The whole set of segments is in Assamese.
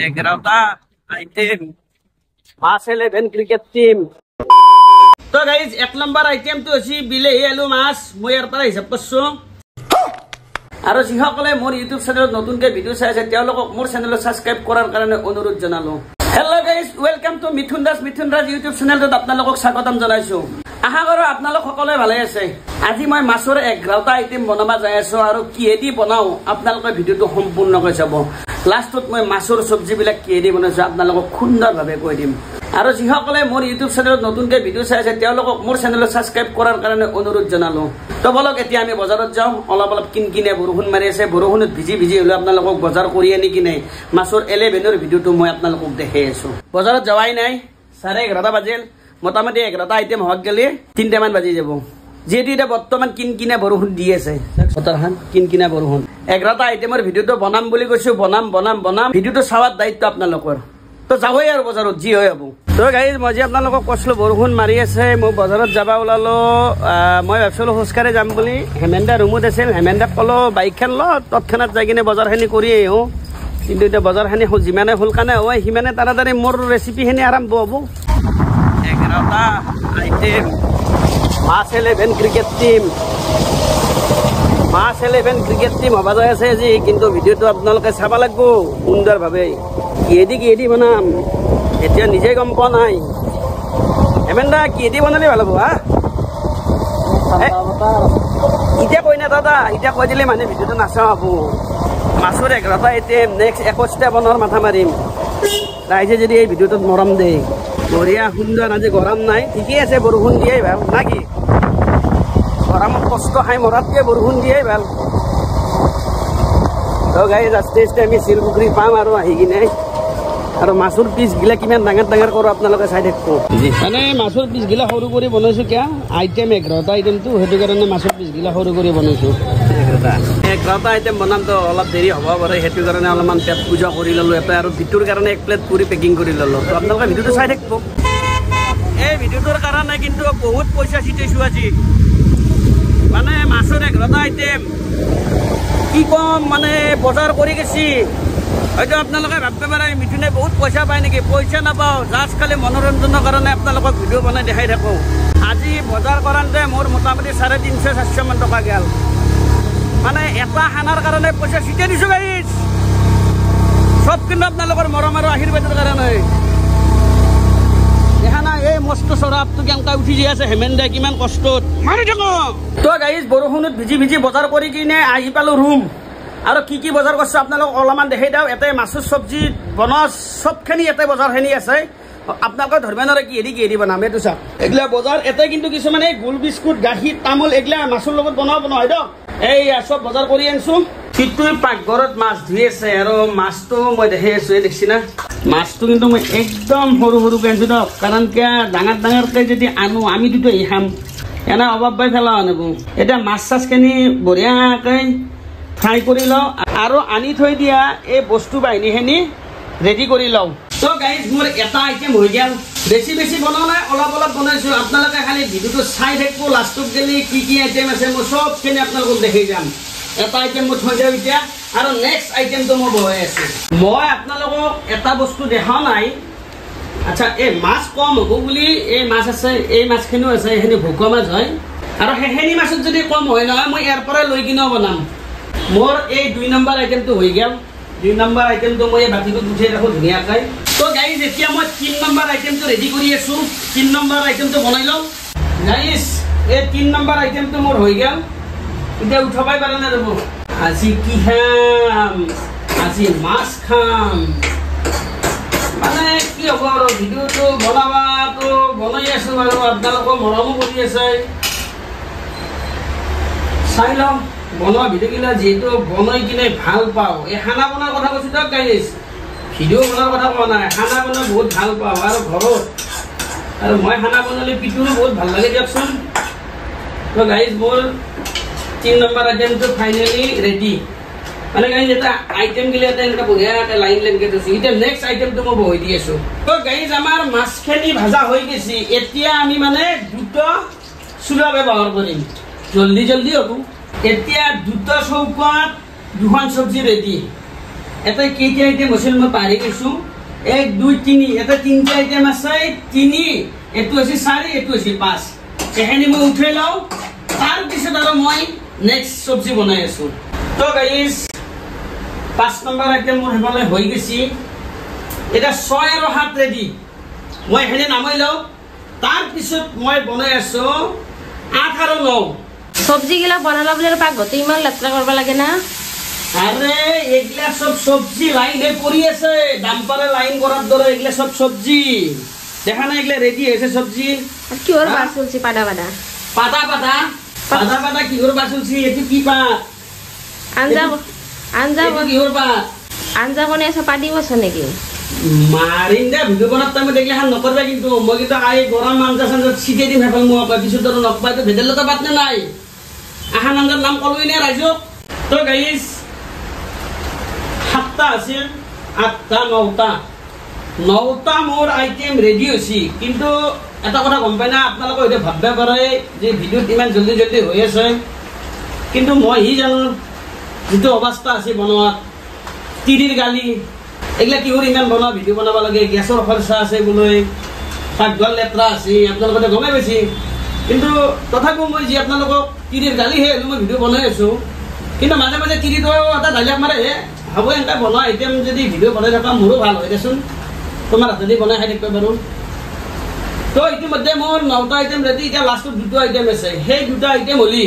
11টা আইটেম মাছ 11 ক্ৰিকেট টিম। তো গাইজ এক নম্বৰ আইটেমটো হৈছে বিলাহী আলু মাছ, মই ইয়াৰ পৰা হিচাপ কৰিছো। আৰু যিসকলে মোৰ ইউটিউব চেনেলত নতুনকৈ ভিডিঅ' চাই আছে তেওঁলোকক মোৰ চেনেলত ছাবস্ক্ৰাইব কৰাৰ কাৰণে অনুৰোধ জনালো। Hello guys, welcome to Mithun Das Mithun Raj YouTube চেনেলটোত আপোনালোকক স্বাগতম জনাইছো। আশা কৰোঁ আপোনালোক সকলোৱে ভালে আছে। আজি মই মাছৰ 11টা আইটেম বনাব যাই আছো আৰু কিহেদি বনাওঁ আপোনালোকে ভিডিঅ'টো সম্পূৰ্ণকৈ চাব। লাষ্টত মই মাছৰ চব্জিবিলাক কিহেদি বনাইছো আপোনালোকক সুন্দৰভাৱে কৈ দিম। আৰু যিসকলে মোৰ ইউটিউব চেনেলত নতুনকৈ ভিডিঅ' চাই আছে তেওঁলোকক মোৰ চেনেলত ছাবস্ক্ৰাইব কৰাৰ কাৰণে অনুৰোধ জনালো। তো বলক এতিয়া আমি বজাৰত যাওঁ। অলপ অলপ কিনকিনে বৰষুণ মাৰি আছে, বৰষুণত ভিজি ভিজি হ'লেও আপোনালোকক বজাৰ কৰি আনি কিনে মাছৰ 11ৰ ভিডিঅ'টো মই আপোনালোকক দেখাই আছো। বজাৰত যোৱাই নাই, 11:30 বাজিল। মোটামুটি 11টা আইটেম হোৱাত গ'লে 3টামান বাজি যাব। যিহেতু এতিয়া বৰ্তমান কিনকিনে বৰষুণ দি আছে, বতৰখন কিনকিনে বৰষুণ। 11টা আইটেমৰ ভিডিঅ'টো বনাম বুলি কৈছো, বনাম বনাম বনাম। ভিডিঅ'টো চাৱাৰ দায়িত্ব আপোনালোকৰ। তো যাবই আৰু বজাৰত যি হয় হ'ব। তো গাইজ মই যে আপোনালোকক কৈছিলোঁ বৰষুণ মাৰি আছে, মই বজাৰত যাব ওলালোঁ। মই ভাবিছিলোঁ খোজকাঢ়ি যাম বুলি। হেমেন্দা ৰুমত আছিল, হেমেন্দাক ক'লোঁ বাইকখন ল, তৎক্ষণাত যাই কিনে বজাৰখিনি কৰি আহোঁ। কিন্তু এতিয়া বজাৰখিনি যিমানে সোনকালে হয় সিমানে তাড়াতাড়ি মোৰ ৰেচিপিখিনি আৰম্ভ হ'ব। 11টা আইটেম মাছ 11 ক্ৰিকেট টিম, মাছ 11 ক্ৰিকেট টিম হ'ব যাই আছে আজি। কিন্তু ভিডিঅ'টো আপোনালোকে চাব লাগিব সুন্দৰভাৱে। কিহেদি কিহেদি বনাম এতিয়া নিজে গম পোৱা নাই। হেমেন্দা কিহেদি বনালে ভাল হ'ব? হা এতিয়া কৈ না দাদা, এতিয়া কৈ দিলে মানে ভিডিঅ'টো নাচাওঁ হ'ব। মাছৰ 11টা আইটেম, নেক্সট 21টা বনোৱাৰ মাথা মাৰিম। ৰাইজে যদি এই ভিডিঅ'টোত মৰম দেই। বঢ়িয়া সুন্দৰ, আজি গৰম নাই, ঠিকেই আছে। বৰষুণ দিয়াই ভাল না কি? গৰমত কষ্ট খাই মৰাতকৈ বৰষুণ দিয়াই ভাল। তো গাইজ আস্তে আস্তে আমি শিলপুখুৰী পাম আৰু আহি কিনে। আৰু মাছৰ পিচগিলা কিমান ডাঙৰ ডাঙৰ কৰোঁ আপোনালোকে চাই থাকিব। মানে মাছৰ পিচগিলা সৰু কৰি বনাইছোঁ কিয় আইটেম 11টা আইটেমটো, সেইটো কাৰণে মাছৰ পিচগিলা সৰু কৰি বনাইছোঁ। 11টা আইটেম বনামতো অলপ দেৰি হ'ব পাৰে, সেইটো কাৰণে অলপমান পেট পূজা কৰি ল'লোঁ এটা। আৰু ভিডিঅ'ৰ কাৰণে 1 প্লেট পুৰি পেকিং কৰি ল'লোঁ। তো আপোনালোকে ভিডিঅ'টো চাই থাকিব। এই ভিডিঅ'টোৰ কাৰণে কিন্তু বহুত পইচা চিটাইছোঁ আজি। মানে মাছৰ 11টা আইটেম কি ক'ম, মানে বজাৰ কৰি গেছি। হয়তো আপোনালোকে ভাবিব পাৰে মিথুনে বহুত পইচা পায় নেকি? পইচা নাপাওঁ, জাষ্ট খালি মনোৰঞ্জনৰ কাৰণে আপোনালোকক ভিডিঅ' বনাই দেখাই থাকোঁ। আজি বজাৰ কৰোঁতে মোৰ মোটামুটি 350-400 মান টকা গ'ল। মানে এটা খানাৰ কাৰণে পইচা চিটাই দিছোঁ গাইজ। চব কিন্তু আপোনালোকৰ মৰম আৰু আশীৰ্বাদৰ কাৰণে। দেখা নাই এই মস্ত চৰাপটো কেনেকুৱা উঠি যাই আছে হেমেন্দাই, কিমান কষ্টত মাৰি থাকোঁ। তো গাইজ বৰষুণত ভিজি ভিজি বজাৰ কৰি কিনে আহি পালোঁ ৰুম। আৰু কি কি বজাৰ কৰিছোঁ আপোনালোকক অলপমান দেখাই দিওঁ। ইয়াতে মাছৰ চব্জি বনোৱা চবখিনি ইয়াতে বজাৰখিনি আছে। আপোনালোকে ধৰিব নোৱাৰে কিহেদি কিহেদি বনাম। এইটো চাওক, এইগিলা বজাৰ। ইয়াতে কিন্তু কিছুমানে গোল বিস্কুট, গাখীৰ, তামোল এইগিলা মাছৰ লগত বনোৱা বনোৱা হয়। এই চব বজাৰ কৰি আনিছোঁ। সিটোৱে পাকঘৰত মাছ ধুই আছে আৰু মাছটো মই দেখি আছোঁ। এই দেখছি না মাছটো কিন্তু মই একদম সৰু সৰুকৈ আনিছোঁ দিয়ক। কাৰণ কিয় ডাঙৰ ডাঙৰকৈ যদি আনো আমি দুটা খাম, এনে অভাৱ পাই পেলাব আনিব। এতিয়া মাছ চাছখিনি বঢ়িয়াকৈ ফ্ৰাই কৰি লওঁ আৰু আনি থৈ দিয়া এই বস্তু বাহিনীখিনি ৰেডি কৰি লওঁ। তো গাইজ মোৰ এটা আইটেম হৈ গ'ল। বেছি বেছি বনোৱা নাই, অলপ অলপ বনাইছোঁ। আপোনালোকে খালি ভিডিঅ'টো চাই থাকিব। লাষ্টত গ'লে কি কি আইটেম আছে মই চবখিনি আপোনালোকক দেখাই যাম। এটা আইটেম মই থৈ যাওঁ এতিয়া আৰু নেক্সট আইটেমটো মই বহাই আছোঁ। মই আপোনালোকক এটা বস্তু দেখা নাই। আচ্ছা, এই মাছ কম হ'ব বুলি এই মাছ আছে, এই মাছখিনিও আছে, এইখিনি ভকুৱা মাছ হয়। আৰু সেইখিনি মাছত যদি কম হয় নহয়, মই ইয়াৰ পৰাই লৈ কিনেও বনাম। মোৰ এই 2 নম্বৰ আইটেমটো হৈ গ'ল। 2 নম্বৰ আইটেমটো মই এই বাতিটোত উঠাই ৰাখোঁ ধুনীয়াকৈ। তো গাইজ এতিয়া মই 3 নম্বৰ আইটেমটো ৰেডি কৰি আছোঁ। 3 নম্বৰ আইটেমটো বনাই লওঁ। গাইজ এই 3 নম্বৰ আইটেমটো মোৰ হৈ গ'ল। এতিয়া উঠাবাই পৰা নাই ৰ'ব। আজি কি খাম? আজি মাছ খাম। মানে কি হ'ব আৰু, ভিডিঅ'টো বনাবাটো বনাই আছোঁ বাৰু, আপোনালোকৰ মৰমো কৰি আছে। চাই লওঁ বনোৱা ভিডিঅ'গিলা, যিহেতু বনাই কিনে ভাল পাওঁ। এই খানা বনোৱাৰ কথা কৈছোঁ দিয়ক গাইজ, ভিডিঅ' বনোৱাৰ কথা কোৱা নাই। খানা বনাই বহুত ভাল পাওঁ আৰু ঘৰত, আৰু মই খানা বনালে পিটোৰো বহুত ভাল লাগে দিয়কচোন। তো গাইজ মোৰ 3 নম্বৰ আইটেমটো ফাইনেলি ৰেডি। মানে গাইজ এটা আইটেম গিলা এটা এনেকুৱা বঢ়িয়াকৈ লাইন লাইনকৈ থৈছোঁ। এতিয়া নেক্সট আইটেমটো মই বহাই দি আছোঁ। তো গাইজ আমাৰ মাছখিনি ভাজা হৈ গৈছে। এতিয়া আমি মানে দুটা চুলা ব্যৱহাৰ কৰিম, জল্দি জল্দি হ'ব। এতিয়া দুটা চৌকাত দুখন চব্জি ৰেডি। এটা কেইটা আইটেম হৈছিল মই পাহৰি গৈছোঁ। 1 2 3, এটা তিনিটা আইটেম আছে, 3, এইটো হৈছে 4, এইটো হৈছে 5। এইখিনি মই উঠাই লওঁ, তাৰপিছত আৰু মই নেক্সট চব্জি বনাই আছোঁ। তো গাইজ 5 নম্বৰ আইটেম মোৰ সেইফালে হৈ গৈছে। এতিয়া 6 আৰু 7 ৰেডি, মই এইখিনি নামাই লওঁ। তাৰপিছত মই বনাই আছোঁ 8 আৰু 9। চব্জিগিলা বনালা বুলি আৰু পাকঘৰটো ইমান লেতেৰা কৰিব লাগে না? আৰে এইগিলা চব চব্জি লাইন হৈ পৰি আছে, ডাম্পাৰে লাইন কৰাৰ দৰে এইগিলা চব চব্জি দেখা নাই? এইগিলা ৰেডি হৈছে চব্জি। কিহৰ বাছ চলছি? পাদা পাদা পাদা পাদা পাদা পাদা কিহৰ বাছ চলছি? এইটো কি পাত? আঞ্জা আঞ্জা কিহৰ পাত? আঞ্জা বনাই আছ, পাদি বছ নেকি? মাৰিম দে, ভিডিঅ' বনাৰ টাইমত এইগিলাখান নকৰবা কিন্তু। মই কিন্তু আই গৰম আঞ্জা চাঞ্জা ছিটাই দিম সেইফালে মোক পিছত আৰু নকবা। এইটো ভেদাইলতা পাত নে নাই? আহান আঞ্জাৰ নাম ক'লোৱেই নে ৰাইজক? তো গাইজ 7টা আছিল, 8টা 9টা, 9টা মোৰ আইটেম ৰেডি হৈছে। কিন্তু এটা কথা গম পাই না আপোনালোকে হয়তো ভাবিব পাৰে যে ভিডিঅ'ত ইমান জলদি জলদি হৈ আছে, কিন্তু মই সি জানো যিটো অৱস্থা আছে বনোৱাত, তিৰিৰ গালি এইগিলা কিহৰ ইমান বনোৱা ভিডিঅ' বনাব লাগে, গেছৰ খৰচা আছে বোলে, পাকঘৰ লেতেৰা আছে, আপোনালোকে গমেই পাইছে। কিন্তু তথাপিও মই যি আপোনালোকক তিৰিৰ গালিহে হ'লেও মই ভিডিঅ' বনাই আছোঁ। কিন্তু মাজে মাজে তিৰিটো এটা ডাইলগ মাৰেহে হ'ব, এনেকৈ বনোৱা আইটেম যদি ভিডিঅ' বনাই থকা মোৰো ভাল হয় দেচোন, তোমাৰ হাতেদি বনাই খাই থাকিব পাৰোঁ। তো ইতিমধ্যে মোৰ 9টা আইটেম ৰেডি। এতিয়া লাষ্টত 2টা আইটেম আছে, সেই 2টা আইটেম হ'লি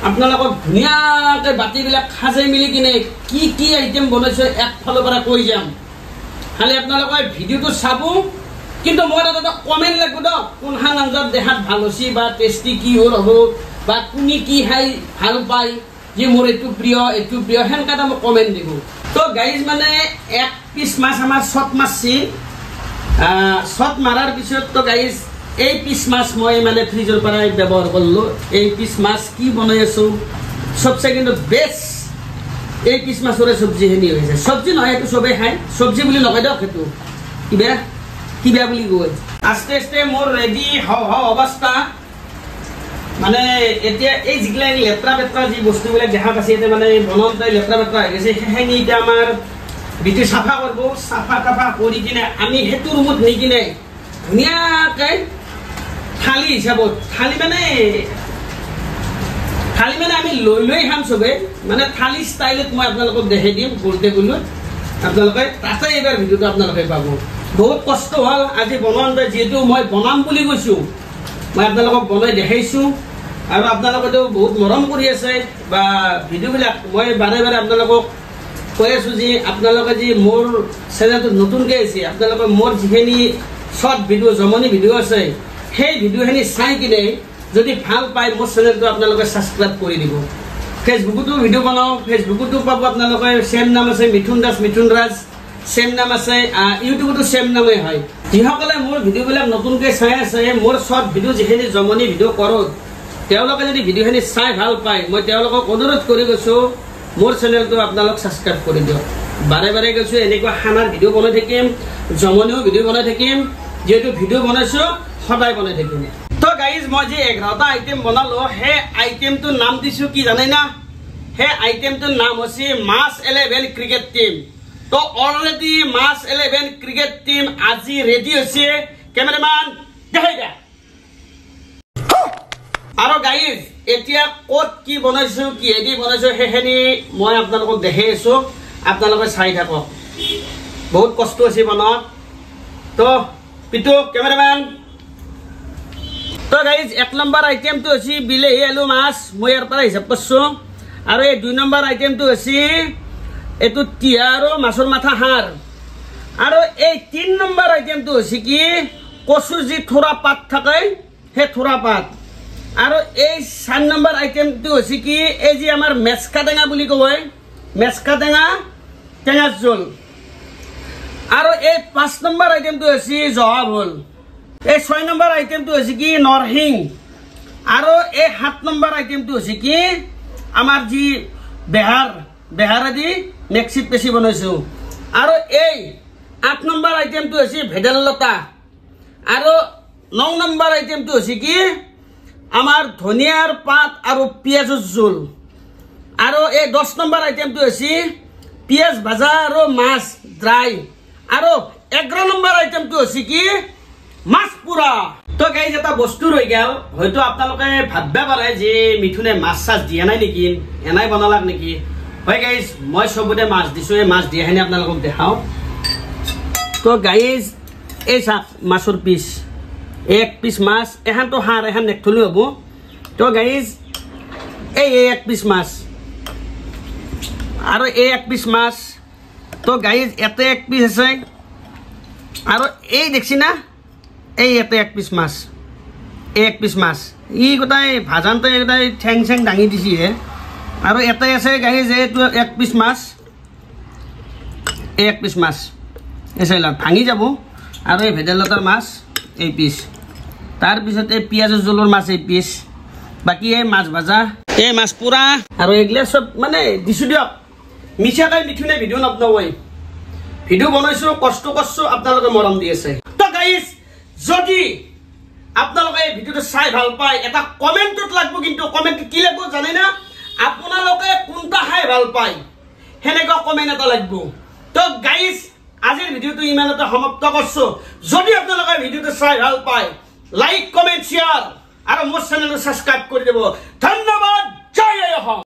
আপোনালোকক ধুনীয়াকৈ বাতিবিলাক সাজাই মেলি কিনে কি কি আইটেম বনাইছোঁ একফালৰ পৰা কৈ যাম। খালি আপোনালোকে ভিডিঅ'টো চাব, কিন্তু মই তাত এটা কমেণ্ট লাগিব দিয়ক, কোনখন আঞ্জাত দেখাত ভাল হৈছে বা টেষ্টি কি হ'ল হ'ব বা কোনে কি খাই ভাল পায়, যে মোৰ এইটো প্ৰিয় এইটো প্ৰিয়, সেনেকুৱা এটা মোক কমেণ্ট দিব। তো গাইজ মানে 1 পিচ মাছ আমাৰ চট মাৰছি, চট মাৰাৰ পিছত তো গাইজ এই পিচ মাছ মই মানে ফ্ৰিজৰ পৰাই ব্যৱহাৰ কৰিলোঁ। এই পিচ মাছ কি বনাই আছোঁ চবচে কিন্তু বেষ্ট এই পিচ মাছৰে চব্জিখিনি হৈছে। চব্জি নহয় এইটো চবেই খায়, চব্জি বুলি নকয় দিয়ক, সেইটো কিবা কিবা বুলি কয়। আস্তে আস্তে মোৰ ৰেডি হওঁ হওঁ অৱস্থা। মানে এতিয়া এই যিগিলা লেতেৰা পেতেৰা যি বস্তুবিলাক দেখা পাইছে এতিয়া মানে বনাওঁতে লেতেৰা পেতেৰা হৈ গৈছে, সেইখিনি এতিয়া আমাৰ বিটো চাফা কৰিব। চাফা তাফা কৰি কিনে আমি সেইটো ৰুমত নি কিনে ধুনীয়াকৈ থালি হিচাপত, থালি মানে আমি লৈ লৈ খাম চবে, মানে থালি ষ্টাইলত মই আপোনালোকক দেখাই দিম গোলতে গোলত। আপোনালোকে তাতে এইবাৰ ভিডিঅ'টো আপোনালোকে পাব। বহুত কষ্ট হ'ল আজি বনাওঁতে, যিহেতু মই বনাম বুলি কৈছোঁ, মই আপোনালোকক বনাই দেখাইছোঁ আৰু আপোনালোকেতো বহুত মৰম কৰি আছে বা ভিডিঅ'বিলাক মই বাৰে বাৰে আপোনালোকক কৈ আছোঁ যে আপোনালোকে যি মোৰ চেনেলটোত নতুনকৈ আহিছে, আপোনালোকে মোৰ যিখিনি শ্বৰ্ট ভিডিঅ' জমনি ভিডিঅ' আছে সেই ভিডিঅ'খিনি চাই কিনে যদি ভাল পায় মোৰ চেনেলটো আপোনালোকে ছাবস্ক্ৰাইব কৰি দিব। ফেচবুকতো ভিডিঅ' বনাওঁ, ফেচবুকতো পাব আপোনালোকে, ছেম নাম আছে মিথুন দাস মিথুন ৰাজ, ছেম নাম আছে, ইউটিউবতো ছেম নামেই হয়। যিসকলে মোৰ ভিডিঅ'বিলাক নতুনকৈ চাই আছে, মোৰ শ্বৰ্ট ভিডিঅ' যিখিনি জমনি ভিডিঅ' কৰোঁ, তেওঁলোকে যদি ভিডিঅ'খিনি চাই ভাল পায়, মই তেওঁলোকক অনুৰোধ কৰি গৈছোঁ মোৰ চেনেলটো আপোনালোক ছাবস্ক্ৰাইব কৰি দিয়ক। বাৰে বাৰে কৈছোঁ, এনেকুৱা খানাৰ ভিডিঅ' বনাই থাকিম, জমনিও ভিডিঅ' বনাই থাকিম, যিহেতু ভিডিঅ' বনাইছোঁ সদায় বনাই থাকিম। তো গাইজ মই যি 11টা আইটেম বনালোঁ, সেই আইটেমটোৰ নাম দিছোঁ কি জানে না? সেই আইটেমটোৰ নাম হৈছে মাছ 11 ক্ৰিকেট টিম। তো অলৰেডি মাছ 11 ক্ৰিকেট টিম আজি ৰেডি হৈছে, কেমেৰামান দেখাই দিয়া। আৰু গাইজ এতিয়া ক'ত কি বনাইছোঁ কিহেদি বনাইছোঁ সেইখিনি মই আপোনালোকক দেখাই আছোঁ, আপোনালোকে চাই থাকক। বহুত কষ্ট হৈছে বনোৱাত। তো পিটু কেমেৰামেন। তো গাইজ 1 নম্বৰ আইটেমটো হৈছে বিলাহী আলু মাছ, মই ইয়াৰ পৰা হিচাপ কৰিছোঁ। আৰু এই 2 নম্বৰ আইটেমটো হৈছে এইটো তিহা আৰু মাছৰ মাথা সাৰ। আৰু এই 3 নম্বৰ আইটেমটো হৈছে কি কচু যি থোৰা পাত থাকে সেই থোৰা পাত। আৰু এই 4 নম্বৰ আইটেমটো হৈছে কি এই যি আমাৰ মেচকা টেঙা বুলি কয়, মেচকা টেঙা টেঙাৰ জোল। আৰু এই 5 নম্বৰ আইটেমটো হৈছে জহা ভোল। এই 6 নম্বৰ আইটেমটো হৈছে কি নৰসিং। আৰু এই 7 নম্বৰ আইটেমটো হৈছে কি আমাৰ যি বেহাৰ, বেহাৰেদি মিক্সিত পেচি বনাইছোঁ। আৰু এই 8 নম্বৰ আইটেমটো হৈছে ভেদাইলতা। আৰু 9 নম্বৰ আইটেমটো হৈছে কি আমাৰ ধনিয়াৰ পাত আৰু পিঁয়াজৰ জোল। আৰু এই 10 নম্বৰ আইটেমটো হৈছে পিঁয়াজ ভাজা আৰু মাছ ড্ৰাই। আৰু 11 নম্বৰ আইটেমটো হৈছে কি মাছ পোৰা। তো গাইজ এটা বস্তু ৰৈ গ'ল, হয়তো আপোনালোকে ভাবিব পাৰে যে মিথুনে মাছ চাছ দিয়া নাই নেকি, এনাই বনালাক নেকি। হয় গাইজ, মই চবতে মাছ দিছোঁ, এই মাছ দিয়াখিনি আপোনালোকক দেখাওঁ। তো গাইজ এই চাওক মাছৰ পিচ, এক পিচ মাছ, এখানটো সাৰ এখন নেকথলিও হ'ব। তো গাইজ এই এক পিচ মাছ আৰু এই এক পিচ মাছ। তো গাইজ ইয়াতে এক পিচ আছে আৰু এই দেখছি না এই ইয়াতে এক পিচ মাছ, এই এক পিচ মাছ ই গোটাই ভাজানতে গোটাই ঠেং চেং দাঙি দিছিহে। আৰু ইয়াতে আছে গাইজ এইটো এক পিচ মাছ, এই এক পিচ মাছ এই চাই লওক ভাঙি যাব। আৰু এই ভেদাইলতাৰ মাছ এই পিচ, তাৰপিছত এই পিঁয়াজৰ জোলৰ মাছ এই পিচ, বাকী এই মাছ ভাজা, এই মাছ পোৰা আৰু এইগিলা চব মানে দিছোঁ দিয়ক। মিছাকৈ মিথুনে ভিডিঅ' নবনাওৱে, ভিডিঅ' বনাইছোঁ, কষ্ট কৰিছোঁ, আপোনালোকে মৰম দি আছে। তো গাইজ যদি আপোনালোকে এই ভিডিঅ'টো চাই ভাল পায় এটা কমেণ্টত লাগব, কিন্তু কমেণ্টত কি লাগব জানে না, আপোনালোকে কোনটা খাই ভাল পায় সেনেকুৱা কমেণ্ট এটা লাগব। তো গাইজ আজিৰ ভিডিঅ'টো ইমানতে সমাপ্ত কৰিছোঁ। যদি আপোনালোকে ভিডিঅ'টো চাই ভাল পায় লাইক, কমেণ্ট, শ্বেয়াৰ আৰু মোৰ চেনেলটো ছাবস্ক্ৰাইব কৰি দিব। ধন্যবাদ, জয় অসম।